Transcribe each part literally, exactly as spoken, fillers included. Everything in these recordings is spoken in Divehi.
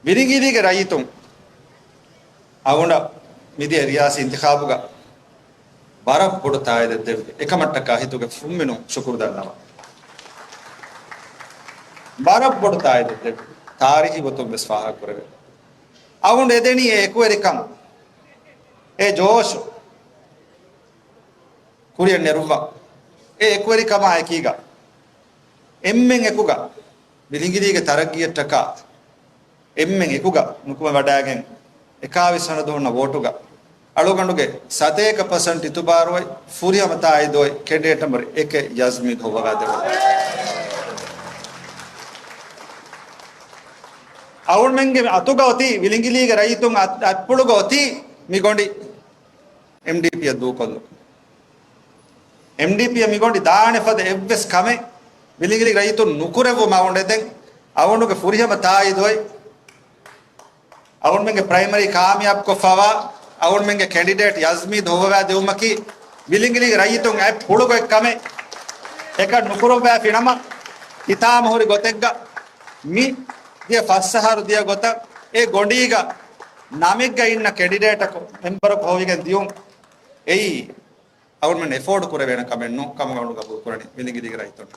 ވިލިނގިލީގެ ރައްޔިތުން އަޅުގަނޑަށް މިދިޔަ ރިޔާސީ އިންތިޚާބުގަ ވަރަށް ބޮޑު ތާއީދެއް ދެއްވި. އެކަމަށްޓަކާ ހިތުގެ ފުންމިނުން ޝުކުރު ދަންނަވަން. ވަރަށް ބޮޑު ތާއީދެއް ދެއްވި. ތާރީހީ ގޮތުން ވެސް ފާހަގަކުރެވޭ. އަޅުގަނޑު އެދެނީ އެ އެކުވެރިކަން، އެ ޖޯޝު ކުރިއަށް ނެރުއްވަން. އެ އެކުވެރިކަމާ އެކީގަ އެންމެން އެކުގަ ވިލިނގިލީގެ ތަރައްގީއަށްޓަކާ އެންމެން އެކުގަ ނުކުމެވަޑައިގެން، އެކާވީސް ހަނަދު ހުންނަ ވޯޓުގަ އަޅުގަނޑުގެ ސަތޭކަ ޕަސެންޓް އިތުބާރު އޮތް، ފުރިހަމަ ތާއީދު އޮތް ކެންޑިޑޭޓް ނަމްބަރު އެކެއް ޔަޒްމީދު ހޮއްވަވާ ދެއްވަމުން. އަޅުގަނޑުމެންގެ އަތުގަ އޮތީ، ވިލިނގިލީގެ ރައްޔިތުން އަތް-، އަތްޕުޅުގަ އޮތީ މި ގޮނޑި. އެމްޑީޕީއަށް ދޫކޮށްލުން. އެމްޑީޕީއަށް މިގޮނޑި ދާނެ ފަދަ އެއްވެސް ކަމެއް ވިލިނގިލި ރައްޔިތުން ނުކުރެއްވުމަށް އަޅުގަނޑު އެދެން. އަޅުގަނޑުގެ ފުރިހަމަ ތާއީދު އޮތް، އަޅުގަނޑުމެންގެ ޕްރައިމަރީ ކާމިޔާބުކޮށްފަވާ އަޅުގަނޑުމެންގެ ކެންޑިޑޭޓް ޔަޒްމީދު ހޮވަވާ ދެއްވުމަކީ، ވިލިނގިލި ރައްޔިތުން އަތް ޕުޅުގަ އޮތް ކަމެއް. އެކަން ނުކުރައްވާފިނަމަ، ހިތާމަހުރި ގޮތެއްގަ މި ދިޔަ ފަސް އަހަރު ދިޔަ ގޮތަށް އެ ގޮނޑީގަ ނަމެއްގަ އިންނަ ކެންޑިޑޭޓަކު މެމްބަރަކު ހޮވިގެން ދިޔުން. އެއީ އަޅުގަނޑުމެން އެފޯޑް ކުރެވޭނެ ކަމެއް ނޫން ކަމުގަ އަޅުގަނޑު ގަބޫލު ކުރަނީ ވިލިނގިލީގެ ރައްޔިތުން.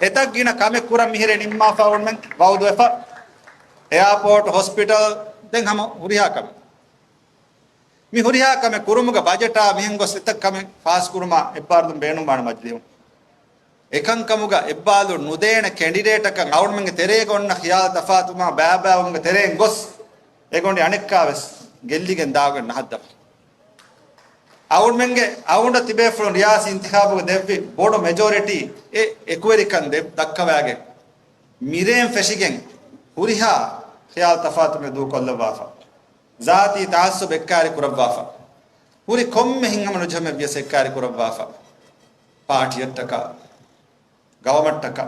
އެތައް ގިނަ ކަމެއް ކުރަން މިހިރޭ ނިންމާފަ އަޅުގަނޑުމެން ވައުދުވެފަ. އެއާޕޯޓް، ހޮސްޕިޓަލް، ދެން ހަމަ ހުރިހާ ކަމެއް. މި ހުރިހާ ކަމެއް ކުރުމުގަ ބަޖެޓާ މިހެން ގޮސް އެތައް ކަމެއް ފާސްކުރުމާ އެއްބާރުލުން ބޭނުންވާނެ މަޖިލީހުން. އެކަންކަމުގަ އެއްބާރުލުން ނުދޭނެ ކެންޑިޑޭޓަކަށް އަޅުގަނޑުމެންގެ ތެރޭގަ އޮންނަ ޚިޔާލު ތަފާތުވުމާ ބައިބައިވުމުގެ ތެރެއިން ގޮސް އެ ގޮނޑި އަނެއްކާވެސް ގެއްލިގެން ދާގޮތް ނަހައްދަފަ. އަޅުގަނޑުމެންގެ އަޅުގަނޑަށް ތިބޭފުޅުން ރިޔާސީ އިންތިޚާބުގަ ދެއްވި ބޮޑު މެޖޯރިޓީ އެ އެކުވެރިކަން ދެ-، ދައްކަވާގެން މިރޭން ފެށިގެން ހުރިހާ ޚިޔާލު ތަފާތުމެއް ދޫކޮށްލައްވާފަ. ޒާތީ ތަޢައްޞުބު އެއްކާރި ކުރައްވާފަ. ހުރި ކޮންމެ ހިތްހަމަނުޖެހުމެއް ވިޔަސް އެއްކާރި ކުރައްވާފަ. ޕާޓީއަށްޓަކާ، ގައުމަށްޓަކާ،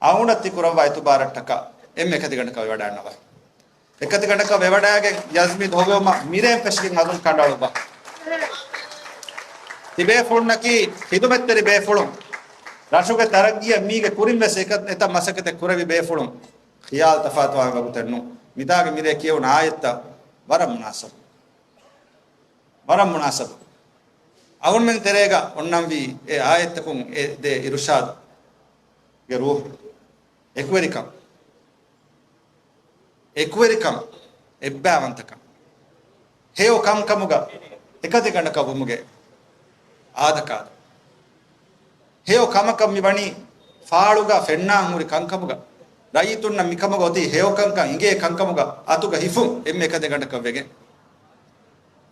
އަޅުގަނޑަށް ތި ކުރައްވާ އިތުބާރަށްޓަކާ އެންމެ އެކަތިގަނޑަކަށް ވެވަޑައިގަންނަވާ. އެކަތިގަނޑަކަށް ވެވަޑައިގެން ޔަޒްމީދު ހޮވެވުމަށް މިރޭން ފެށިގެން އަލުން ކަނޑައަޅުއްވާ. ތިބޭފުޅުންނަކީ ޚިދުމަތްތެރި ބޭފުޅުން. ރަށުގެ ތަރައްގީއަށް މީގެ ކުރިން ވެސް އެކަ-، އެތައް މަސައްކަތެއް ކުރެވި ބޭފުޅުން. ޚިޔާލު ތަފާތުވާ ވަގުތެއް ނޫން. މިތާގަ މިރޭ ކިޔެވުނު އާޔަތްތައް ވަރަށް މުނާސަބު. ވަރަށް މުނާސަބު. އަޅުގަނޑުމެން ތެރޭގަ އޮންނަންވީ އެ އާޔަތްތަކުން އެ ދޭ އިރުޝާދުގެ ރޫޙު. އެކުވެރިކަން. އެކުވެރިކަން. އެއްބާވަންތަކަން. ހެޔޮ ކަންކަމުގަ އެކަތިގަނޑަކަށް ވުމުގެ އާދަކާދަ. ހެޔޮ ކަމަކަށް މި ވަނީ ފާޅުގަ ފެންނާން ހުރި ކަންކަމުގަ، ރައްޔިތުންނަށް މިކަމުގަ އޮތީ ހެޔޮ ކަންކަން އިނގޭ ކަންކަމުގަ އަތުގަ ހިފުން އެންމެ އެކަތިގަނޑަކަށް ވެގެން.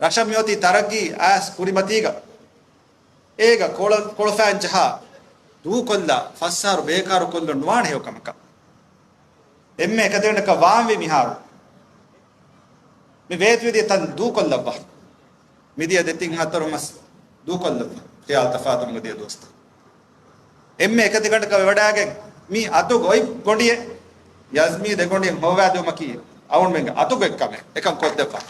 ރަށަށް މިއޮތީ ތަރައްގީ އައިސް ކުރިމަތީގަ، އޭގަ ކޮޅަ-، ކޮޅުފައިން ޖަހާ ދޫކޮށްލާ ފަސް އަހަރު ބޭކާރު ކޮށްލުން ނުވާނެ ހެޔޮ ކަމަކަށް. އެންމެ އެކަތިގަނޑަކަށް ވާންވީ މިހާރު. މި ވޭތުވެދިޔަ ތަން ދޫކޮށްލައްވާ. މިދިޔަ ދެތިން ހަތަރު މަސް ދޫކޮށްލައްވާ. ޚިޔާލު ތަފާތުވުމުގެ ދިޔަ ދުވަސްތައް. އެންމެ އެކަތިގަނޑަކަށް ވެވަޑައިގެން މި އަތުގަ އޮތް ގޮނޑިއެއް ޔަޒްމީދު އެ ގޮނޑިއެއް ހޮވާދެވުމަކީ އަޅުގަނޑުމެންގެ އަތުގަ އޮތް ކަމެއް. އެކަން ކޮށްދެއްވާ.